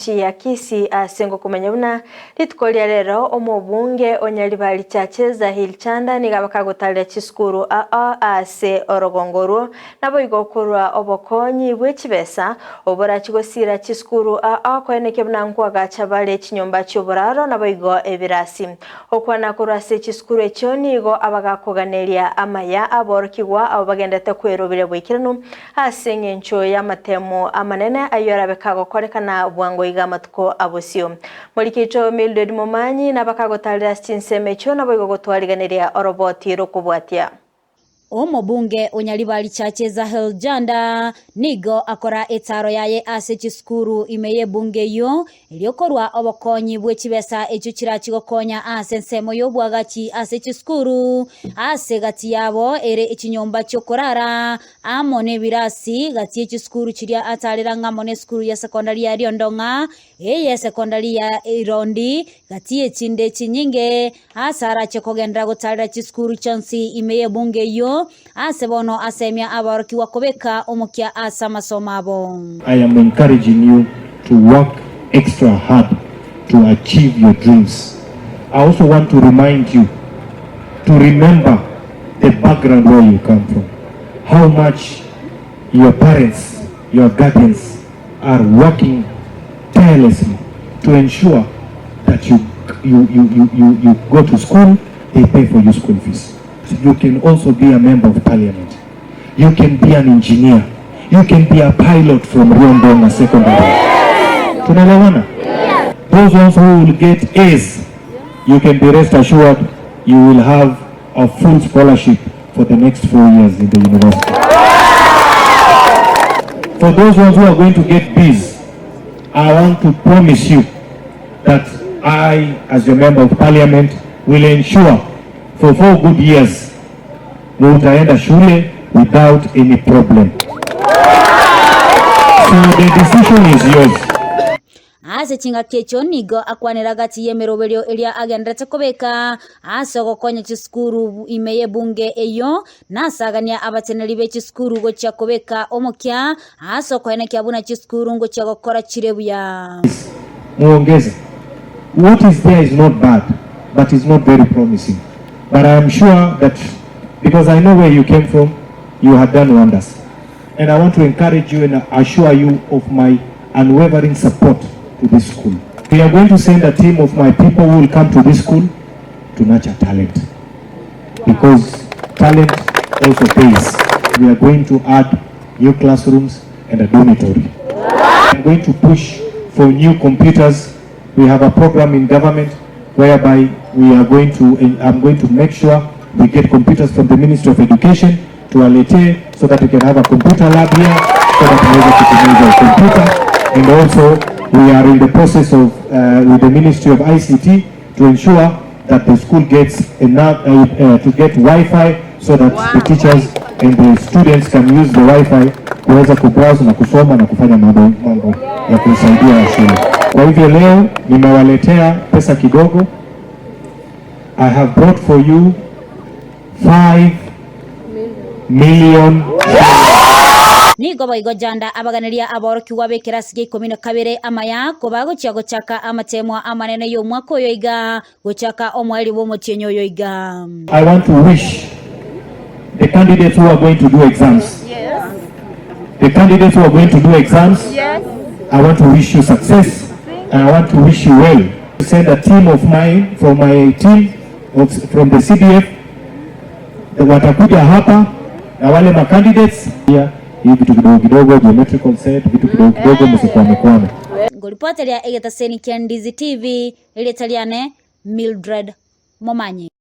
ekaunti ya Kisii ase ngokomanya buna rituko ria rero omobunge o Nyaribari Chache Zahil Chanda nigo abakagotarera chisukuru ao ase orogongo orwo naboigo korwa obokonyi bwe chibesa oborachi gosira chisukuru ao koenekia buna nkoagacha bare chinyomba chioboraro naboigo ebirasi. Okwana korwa ase chisukuru echio nigo abagakoganeria amaya aborokigwa abo bagendete kweroberia boikeranu Ase engencho y'amatemo amanene ayio arabe kagokorekana bwango iga amatuko a bosio. Morikito Mildred Momanyi nabakagotarera ase chinsemo echio naboigo gotwariganeria oroboti rokobwatia. Omobunge o Nyaribari Church Zahel Janda nigo akora etaaro yaye ase chisukuru ime y'ebunge eyio Erio korwa obokonyi bwe chibesa echio chirachi gokonya ase ensemo y'obwagachi ase chisukuru, ase gati yabo ere chinyomba chi'okorara, amo nebirasi, gati ye chisukuru chiria atarera ng'a amo nesukuru ya sekondari ya Riondong'a, eye sekondari ya Irondi, gati y'echinde chinyinge, ase arache kogenderera gotarera chisukuru chionsi ime y'ebunge eyio, ase bono asemia aborokigwa kobeka omokia ase amasomo abo. I am encouraging you to work extra hard to achieve your dreams. I also want to remind you to remember the background where you come from, how much your parents, your guardians are working tirelessly to ensure that you, you, you, you, you, you go to school, they pay for your school fees. You can also be a member of parliament. You can be an engineer. You can be a pilot from Riondong'a Secondary. Tunaelewana? Those ones who will get A's, you can be rest assured you will have a full scholarship for the next 4 years in the university. For those ones who are going to get B's, I want to promise you that I, as your member of parliament, will ensure for 4 good years mutaenda shule without any problem. So the decision is yours. Ase chingaki echio nigo akwanera gati y'emeroberio eria agenderete kobeka ase ogokonya chisukuru ime y'ebunge eyio, na asagania abateneneri be chisukuru gochia kobeka omokia ase okoenekia buna chisukuru ngochia gokora chire buya. Muongeze. What is there is not bad but is not very promising but I am sure that because I know where you came from you had done wonders and I want to encourage you and assure you of my unwavering support to this school. We are going to send a team of my people who will come to this school to nurture talent because talent also pays. We are going to add new classrooms and a dormitory. I'm going to push for new computers. We have a program in government whereby we are going to, I'm going to make sure we get computers from the Ministry of Education tuwaletee so that we can have a computer lab here so that tuweze kutumia hizo computer and also we are in the process of with the Ministry of ICT to ensure that the school gets enough to get Wi-Fi so that the teachers and the students can use the Wi-Fi kuweza kubrowse na kusoma na kufanya mambo ya kusaidia shule. Kwa hivyo leo nimewaletea pesa kidogo. I have brought for you 5 million. Nigo boigo Janda abaganeria aborokigwa b'ekerasi gia ikomi na kabere amaya kobagochia gochaka amateemwa amanene y'omwaka oyo iga, gochaka omoerio bw'omotienyi oyo iga. I want to wish the candidates who are going to do exams. The candidates who are going to do exams, I want to wish you success and I want to wish you well. Send a team of mine from my team of, from the CDF watakuja hapa na wale ma candidates pia, hii vitu kidogo kidogo, geometrical set, vitu kidogo kidogo, msikwame kwame. Ngoripoteria egetaseni kia Ndizi TV, erieta riane Mildred Momanyi.